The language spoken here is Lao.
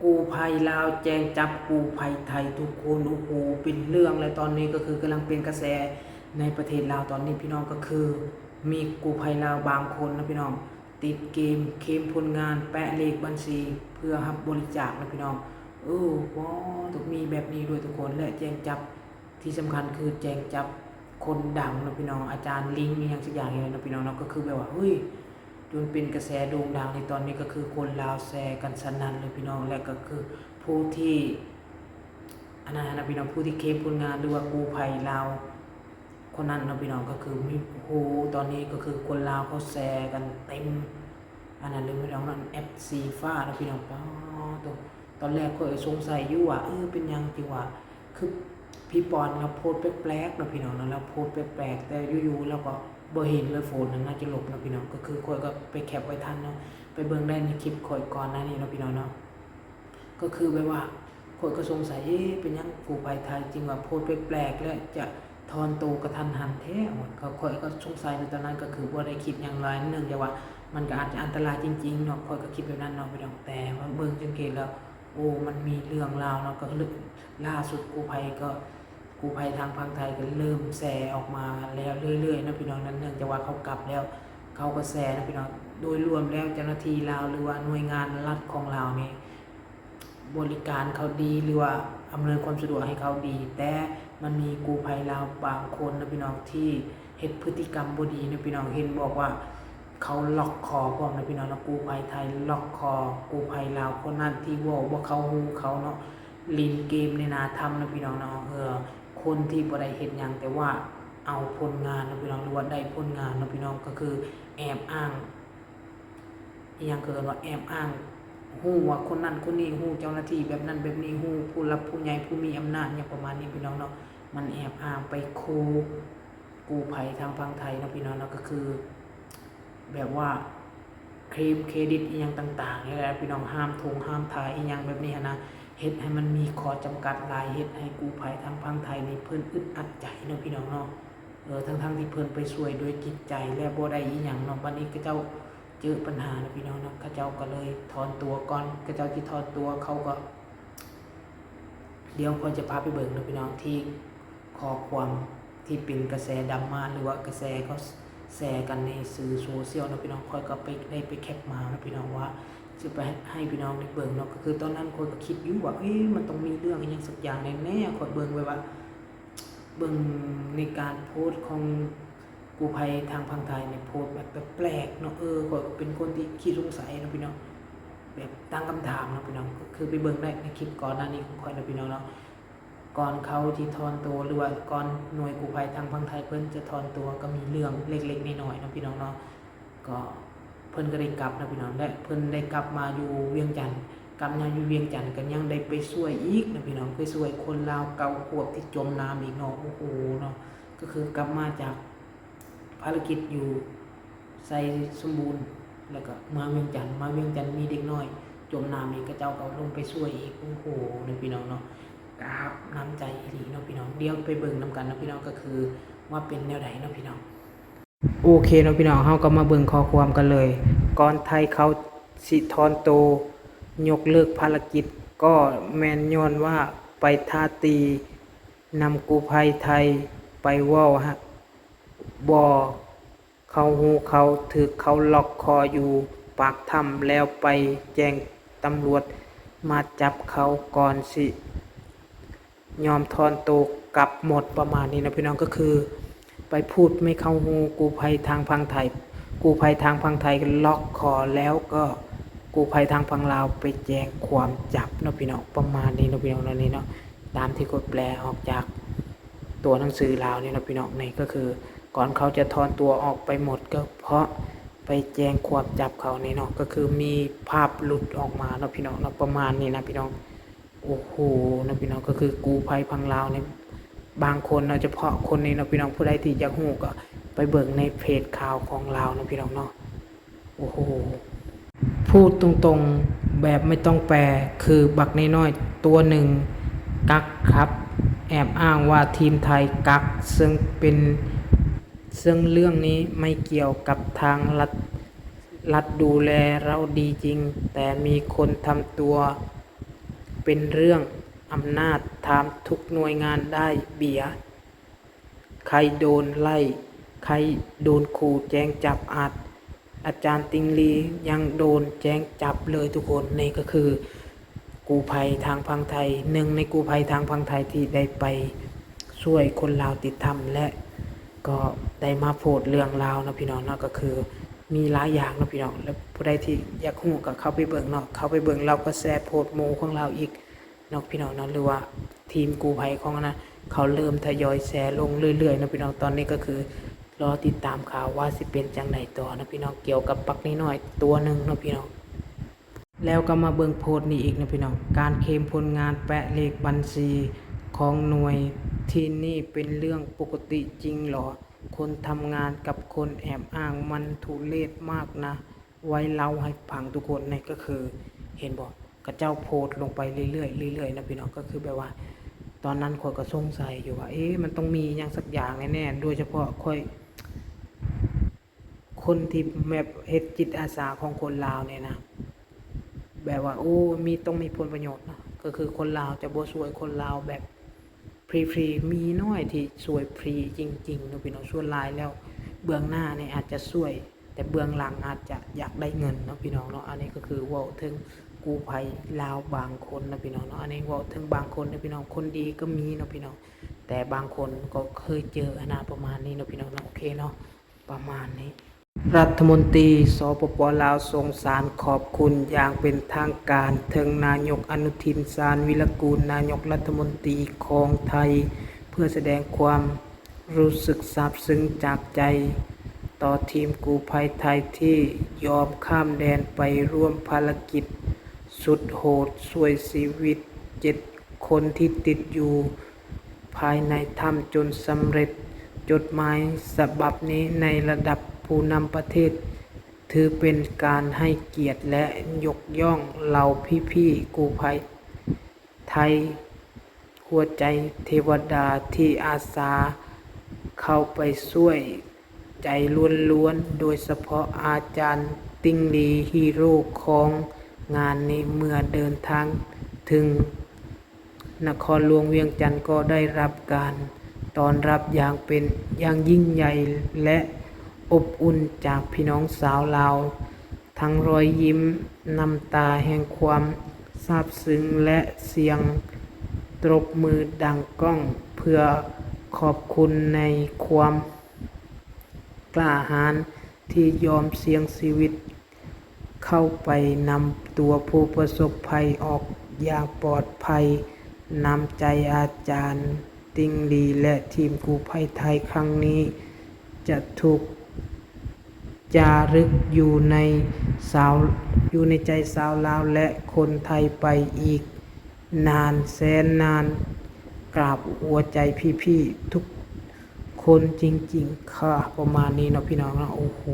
ກູ້ໄພລາວແຈ້ງຈັບກູ້ໄພໄທທຸກຄົນ. ໂອ້ໂຫ ເປັນເລື່ອງ ແລະ ຕອນນີ້ກໍຄືກຳລັງເປັນກະແສໃນປະເທດລາວຕອນນີ້ ພີ່ນ້ອງ, ກໍຄືມີກູ້ໄພລາວບາງຄົນນະພີ່ນ້ອງ ຕິດເກມເຄມຜົນງານ ແປະເລກບັນຊີເພື່ອຮັບບໍລິຈາກນະພີ່ນ້ອງ. ເອີ ວ້າວ ຕ້ອງມີແບບນີ້ດ້ວຍທຸກຄົນ ແລະ ແຈ້ງຈັບ ທີ່ສຳຄັນຄືແຈ້ງຈັບຄົນດັງເນາະພີ່ນ້ອງ ອາຈານລິງອີ່ຫຍັງສັກຢ່າງນີ້ແຫຼະເນາະພີ່ນ້ອງເນາະ. ກໍຄືແບບວ່າ ເຮີ້ຍ ຈົນເປັນກະແສໂດ່ງດັງໃນຕອນນີ້ ກໍຄືຄົນລາວແຊກັນສະໜັ່ນເລີຍພີ່ນ້ອງ. ແລະ ກໍຄືຜູ້ທີ່ ອັນນັ້ນນະພີ່ນ້ອງ ຜູ້ທີ່ເຄມຜົນງານ ຫຼືວ່າກູ້ໄພລາວຄົນນັ້ນເນາະພີ່ນ້ອງ ກໍຄືມີ ໂອ້ໂຫ ຕອນນີ້ກໍຄືຄົນລາວເຂົາແຊກັນເຕັມ ອັນນັ້ນເລີຍພີ່ນ້ອງເນາະ ແອັບສີຟ້າເນາະພີ່ນ້ອງ. ປາດໂທ້ ຕອນແລກຂ້ອຍກໍສົງໄສຢູ່ວ່າ ເອີ ເປັນຫຍັງຈຶ່ງວ່າ ຄືພີ່ປອນລາວໂພສແປກໆເນາະພີ່ນ້ອງເນາະ ລາວໂພສແປກໆ ແຕ່ຢູ່ໆລາວກໍບໍ່ເຫັນເລີຍ ໂຟນນັ້ນໜ້າຈະລົບເນາະພີ່ນ້ອງ. ກໍຄືຂ້ອຍກໍໄປແຄັບໄວ້ທັນເນາະ ໄປເບິ່ງໄດ້ໃນຄລິບຂ້ອຍກ່ອນໜ້ານີ້ເນາະພີ່ນ້ອງເນາະ. ກໍຄືແບບວ່າ ຂ້ອຍກໍສົງໄສ ເອ ເປັນຫຍັງກູ້ໄພໄທຈຶ່ງວ່າໂພສແປກໆ ແລະ ຈະຖອນໂຕກະທັນຫັນແທ້. ຂ້ອຍກໍສົງໄສໃນຕອນນັ້ນ ກໍຄືບໍ່ໄດ້ຄິດຫຍັງຫຼາຍ ເນື່ອງຈາກວ່າມັນກໍອາດຈະອັນຕະລາຍຈິງໆເນາະ ຂ້ອຍກໍຄິດແບບນັ້ນເນາະພີ່ນ້ອງ. ແຕ່ມາເບິ່ງສັງເກດແລ້ວ ໂອ້ ມັນມີເລື່ອງລາວເນາະ ກໍເລື່ອງລ່າສຸດກູ້ໄພກໍ ກູ້ໄພທາງຝັ່ງໄທກໍເລີ່ມແຊອອກມາແລ້ວເລື້ອຍໆເນາະພີ່ນ້ອງເນາະ ເນື່ອງຈາກວ່າເຂົາກັບແລ້ວ ເຂົາກໍແຊເນາະພີ່ນ້ອງ. ໂດຍລວມແລ້ວເຈົ້າໜ້າທີ່ລາວ ຫຼືວ່າໜ່ວຍງານລັດຂອງລາວນີ້ ບໍລິການເຂົາດີ ຫຼືວ່າອຳນວຍຄວາມສະດວກໃຫ້ເຂົາດີ ແຕ່ມັນມີກູ້ໄພລາວບາງຄົນເນາະພີ່ນ້ອງ ທີ່ເຮັດພຶດຕິກຳບໍ່ດີເນາະພີ່ນ້ອງ. ເຫັນບອກວ່າເຂົາລັອກຄໍພ້ອມເນາະພີ່ນ້ອງເນາະ ກູ້ໄພໄທລັອກຄໍກູ້ໄພລາວຄົນນັ້ນ ທີ່ເວົ້າບໍ່ເຂົ້າຫູເຂົາເນາະ ຫຼິ້ນເກມໃນໜ້າຖ້ຳເນາະພີ່ນ້ອງເນາະ. ເອີ ຄົນທີ່ບໍ່ໄດ້ເຮັດຫຍັງ ແຕ່ວ່າເອົາຜົນງານເນາະພີ່ນ້ອງ ຫຼືວ່າໄດ້ຜົນງານເນາະພີ່ນ້ອງ ກໍຄືແອບອ້າງ ອີ່ຫຍັງ ເຂົາເອີ້ນວ່າແອບອ້າງ ຮູ້ວ່າຄົນນັ້ນຄົນນີ້ ຮູ້ເຈົ້າໜ້າທີ່ແບບນັ້ນແບບນີ້ ຮູ້ຜູ້ຫຼັກຜູ້ໃຫຍ່ຜູ້ມີອຳນາດ ຫຍັງປະມານນີ້ພີ່ນ້ອງເນາະ. ມັນແອບອ້າງໄປຂູ່ກູ້ໄພທາງຝັ່ງໄທເນາະພີ່ນ້ອງເນາະ ກໍຄືແບບວ່າເຄລມເຄຣດິດອີ່ຫຍັງຕ່າງໆນີ້ແຫຼະພີ່ນ້ອງ ຫ້າມຖົງຫ້າມຖ່າຍອີ່ຫຍັງແບບນີ້ຫັ້ນນະ ເຮັດໃຫ້ມັນມີຂໍ້ຈຳກັດຫຼາຍ ເຮັດໃຫ້ກູ້ໄພທາງຝັ່ງໄທນີ້ເພິ່ນອຶດອັດໃຈເນາະພີ່ນ້ອງເນາະ. ເອີ ທັງໆທີ່ເພິ່ນໄປຊ່ວຍດ້ວຍຈິດໃຈ ແລະ ບໍ່ໄດ້ອີ່ຫຍັງເນາະ ບັດນີ້ເຂົາເຈົ້າ ເຈີປັນຫາເນາະພີ່ນ້ອງເນາະ ເຂົາເຈົ້າກໍເລີຍຖອນຕົວກ່ອນ. ເຂົາເຈົ້າຊິຖອນຕົວ ເຂົາກໍ ດຽວຂ້ອຍຈະພາໄປເບິ່ງເນາະພີ່ນ້ອງ ທີ່ຂໍ້ຄວາມທີ່ເປັນກະແສດຣາມາ ຫຼືວ່າກະແສເຂົາແຊກັນໃນສື່ໂຊຊຽວເນາະພີ່ນ້ອງ. ຂ້ອຍກໍໄປ ໄດ້ໄປແຄັບມາເນາະພີ່ນ້ອງ ວ່າຊິໄປໃຫ້ພີ່ນ້ອງໄດ້ເບິ່ງເນາະ. ກໍຄືຕອນນັ້ນຂ້ອຍກໍຄິດຢູ່ວ່າ ເອີ ມັນຕ້ອງມີເລື່ອງອີ່ຫຍັງສັກຢ່າງແນ່ໆ ຂ້ອຍເບິ່ງແບບວ່າ ເບິ່ງໃນການໂພສຂອງກູ້ໄພທາງຝັ່ງໄທນີ້ ໂພສແບບແປກໆເນາະ. ເອີ ຂ້ອຍກໍເປັນຄົນທີ່ຂີ້ສົງໄສເນາະພີ່ນ້ອງ ແບບຕັ້ງຄຳຖາມເນາະພີ່ນ້ອງ. ກໍຄືໄປເບິ່ງໄດ້ໃນຄລິບກ່ອນໜ້ານີ້ຂອງຂ້ອຍເນາະພີ່ນ້ອງເນາະ. ກ່ອນເຂົາຊິຖອນຕົວ ຫຼືວ່າກ່ອນໜ່ວຍກູ້ໄພທາງຝັ່ງໄທເພິ່ນຈະຖອນຕົວ ກໍມີເລື່ອງເລັກໆນ້ອຍໆເນາະພີ່ນ້ອງເນາະ. ກໍເພິ່ນກໍໄດ້ກັບເນາະພີ່ນ້ອງ ແລະ ເພິ່ນໄດ້ກັບມາຢູ່ວຽງຈັນ ກັບມາຢູ່ວຽງຈັນກໍຍັງໄດ້ໄປຊ່ວຍອີກເນາະພີ່ນ້ອງ ໄປຊ່ວຍຄົນລາວເກົ້າຂວບທີ່ຈົມນ້ຳອີກເນາະ. ໂອ້ໂຫເນາະ ກໍຄືກັບມາຈາກພາລະກິດຢູ່ໄຊສົມບູນ ແລ້ວກໍມາວຽງຈັນ ມາວຽງຈັນມີເດັກນ້ອຍຈົມນ້ຳອີກ ເຂົາເຈົ້າກໍລົງໄປຊ່ວຍອີກ. ໂອ້ໂຫເນາະພີ່ນ້ອງເນາະ ກາບນ້ຳໃຈອີ່ຫຼີເນາະພີ່ນ້ອງ. ດຽວໄປເບິ່ງນຳກັນເນາະພີ່ນ້ອງ ກໍຄືວ່າເປັນແນວໃດເນາະພີ່ນ້ອງ. ໂອເຄເນາະພີ່ນ້ອງ ເຮົາກໍມາເບິ່ງຂໍ້ຄວາມກັນເລີຍ. ກ່ອນໄທເຂົາຊິຖອນໂຕຍົກເລີກພາລະກິດ ກໍແມ່ນຍ້ອນວ່າໄປທ້າຕີນຳກູ້ໄພໄທ ໄປເວົ້າ ບໍ່ເຂົ້າຫູເຂົາ ຖືກເຂົາລັອກຄໍຢູ່ປາກຖ້ຳ ແລ້ວໄປແຈ້ງຕຳຫຼວດມາຈັບເຂົາ ກ່ອນຊິ ຍອມຖອນໂຕກັບໝົດ ປະມານນີ້ເນາະພີ່ນ້ອງ. ກໍຄືໄປພູດໄມ່ເຂົ້າຫູກູ້ໄພທາງຝັ່ງໄທ ກູ້ໄພທາງຝັ່ງໄທລັອກຄໍ ແລ້ວກໍກູ້ໄພທາງຝັ່ງລາວໄປແຈ້ງຄວາມຈັບເນາະພີ່ນ້ອງ ປະມານນີ້ເນາະພີ່ນ້ອງເນາະ. ນີ້ເນາະ ຕາມທີ່ຂ້ອຍແປອອກຈາກຕົວໜັງສືລາວນີ້ເນາະພີ່ນ້ອງ. ນີ້ກໍຄືກ່ອນເຂົາຈະຖອນຕົວອອກໄປໝົດ ກໍເພາະໄປແຈ້ງຄວາມຈັບເຂົານີ້ເນາະ ກໍຄືມີພາບຫຼຸດອອກມາເນາະພີ່ນ້ອງເນາະ ປະມານນີ້ນະພີ່ນ້ອງ. ໂອ້ໂຫເນາະພີ່ນ້ອງ ກໍຄືກູ້ໄພຝັ່ງລາວນີ້ ບາງຄົນເນາະ ສະເພາະຄົນນີ້ເນາະພີ່ນ້ອງ ຜູ້ໃດທີ່ຢາກຮູ້ກໍໄປເບິ່ງໃນເພຈຂ່າວຂອງລາວເນາະພີ່ນ້ອງເນາະ. ໂອ້ໂຫ ພູດຕົງໆ ແບບໄມ່ຕ້ອງແປ ຄືບັກນ້ອຍໆຕົວໜຶ່ງກັກຂັບ ແອບອ້າງວ່າທີມໄທກັກ ເຊິ່ງເປັນ ເຊິ່ງເລື່ອງນີ້ໄມ່ກ່ຽວກັບທາງລັດ ລັດດູແລລາວດີຈິງ ແຕ່ມີຄົນທຳຕົວ ເປັນເລື່ອງອຳນາດ ຖາມທຸກໜ່ວຍງານໄດ້ເບຍ ໃຄໂດນໄລ່ ໃຄໂດນຂູ່ແຈ້ງຈັບ ອາດ ອາຈານຕິ່ງລີຍັງໂດນແຈ້ງຈັບເລີຍທຸກຄົນ. ນີ້ກໍຄືກູ້ໄພທາງຝັ່ງໄທ ໜຶ່ງໃນກູ້ໄພທາງຝັ່ງໄທທີ່ໄດ້ໄປຊ່ວຍຄົນລາວຕິດຖ້ຳ ແລະ ກໍໄດ້ມາໂພສເລື່ອງລາວເນາະພີ່ນ້ອງເນາະ. ກໍຄືມີຫຼາຍຢ່າງເນາະພີ່ນ້ອງ ແລະ ຜູ້ໃດທີ່ຢາກຮູ້ກໍເຂົ້າໄປເບິ່ງເນາະ ເຂົ້າໄປເບິ່ງລາວກໍແຊໂພສໝູ່ຂອງລາວອີກ ເນາະພີ່ນ້ອງເນາະ ຫຼືວ່າທີມກູ້ໄພຂອງອັນນະ ເຂົາເລີ່ມທະຍອຍແຊລົງເລື້ອຍໆເນາະພີ່ນ້ອງ. ຕອນນີ້ກໍຄືລໍຕິດຕາມຂ່າວວ່າຊິເປັນຈັ່ງໃດຕໍ່ເນາະພີ່ນ້ອງ ກ່ຽວກັບປັກນ້ອຍໆຕົວໜຶ່ງເນາະພີ່ນ້ອງ. ແລ້ວກໍມາເບິ່ງໂພສນີ້ອີກເນາະພີ່ນ້ອງ ການເຄມຜົນງານແປະເລກບັນຊີຂອງໜ່ວຍ ທີ່ນີ້ເປັນເລື່ອງປົກກະຕິຈິງເຫລໍ? ຄົນທຳງານກັບຄົນແອບອ້າງ ມັນທຸເລດມາກນະ. ໄວ້ເລົ່າໃຫ້ຟັງທຸກຄົນ ນີ້ກໍຄື ເຫັນບໍ່ ເຂົາເຈົ້າໂພສລົງໄປເລື້ອຍໆ ເລື້ອຍໆນະພີ່ນ້ອງ. ກໍຄືແບບວ່າ ຕອນນັ້ນຂ້ອຍກໍສົງໄສຢູ່ວ່າ ເອ ມັນຕ້ອງມີຫຍັງສັກຢ່າງແນ່ໆ ໂດຍສະເພາະຂ້ອຍ ຄົນທີ່ແບບເຮັດຈິດອາສາຂອງຄົນລາວນີ້ນະ ແບບວ່າ ໂອ້ ມີ ຕ້ອງມີຜົນປະໂຫຍດເນາະ. ກໍຄືຄົນລາວຈະບໍ່ຊ່ວຍຄົນລາວແບບຟຣີໆ ມີນ້ອຍທີ່ຊ່ວຍຟຣີຈິງໆເນາະພີ່ນ້ອງ. ສ່ວນຫຼາຍແລ້ວເບື້ອງໜ້ານີ້ອາດຈະຊ່ວຍ ແຕ່ເບື້ອງຫຼັງອາດຈະຢາກໄດ້ເງິນເນາະພີ່ນ້ອງເນາະ. ອັນນີ້ກໍຄືເວົ້າເຖິງກູ້ໄພລາວບາງຄົນເນາະພີ່ນ້ອງເນາະ. ອັນນີ້ເວົ້າເຖິງບາງຄົນເນາະພີ່ນ້ອງ ຄົນດີກໍມີເນາະພີ່ນ້ອງ ແຕ່ບາງຄົນກໍເຄີຍເຈີຫັ້ນນະ ປະມານນີ້ເນາະພີ່ນ້ອງເນາະ. ໂອເຄເນາະ ປະມານນີ້. ລັດຖະມົນຕີ ສປປ ລາວ ສົ່ງສານຂອບຄຸນຢ່າງເປັນທາງການເຖິງນາຍົກ ອະນຸທິນ ຊານວິລະກູນ ນາຍົກລັດຖະມົນຕີຂອງໄທ ເພື່ອສະແດງຄວາມ ຮູ້ສຶກຊາບຊຶ້ງຈາກໃຈຕໍ່ທີມກູ້ໄພໄທທີ່ຍອມຂ້າມແດນໄປຮ່ວມພາລະກິດສຸດໂຫດ ຊ່ວຍຊີວິດເຈັດຄົນທີ່ຕິດຢູ່ພາຍໃນຖ້ຳຈົນສຳເລັດ. ຈົດໝາຍສະບັບນີ້ໃນລະດັບຜູ້ນຳປະເທດ ຖືເປັນການໃຫ້ກຽດ ແລະ ຍົກຍ້ອງເຫຼົ່າພີ່ໆກູ້ໄພ ໄທ ຫົວໃຈເທວະດາທີ່ອາສາເຂົ້າໄປຊ່ວຍໃຈລ້ວນໆ, ໂດຍສະເພາະອາຈານຕິ່ງລີ ຮີໂຣຂອງງານນີ້ ເມື່ອເດີນທາງເຖິງນະຄອນຫຼວງວຽງຈັນ ກໍໄດ້ຮັບການຕ້ອນຮັບຢ່າງເປັນ ຢ່າງຍິ່ງໃຫຍ່ ແລະ ອົບອຸ່ນຈາກພີ່ນ້ອງຊາວລາວ. ທັງຮອຍຍິ້ມ, ນ້ຳຕາແຫ່ງຄວາມຊາບຊຶ້ງ ແລະ ສຽງຕົບມືດັງກ້ອງ ເພື່ອຂອບຄຸນໃນຄວາມກ້າຫານທີ່ຍອມສ່ຽງຊີວິດເຂົ້າໄປນຳຕົວຜູ້ປະສົບໄພອອກຢ່າງປອດໄພ. ນ້ຳໃຈອາຈານຕິ່ງລີ ແລະ ທີມກູ້ໄພໄທຄັ້ງນີ້ ຈະຖືກ ຈາລຶກຢູ່ໃນຊາວ ຢູ່ໃນໃຈຊາວລາວ ແລະ ຄົນໄທໄປອີກນານແສນນານ. ກາບຫົວໃຈພີ່ໆທຸກຄົນຈິງໆ ຄ່ະ ປະມານນີ້ເນາະພີ່ນ້ອງເນາະ. ໂອ້ໂຫ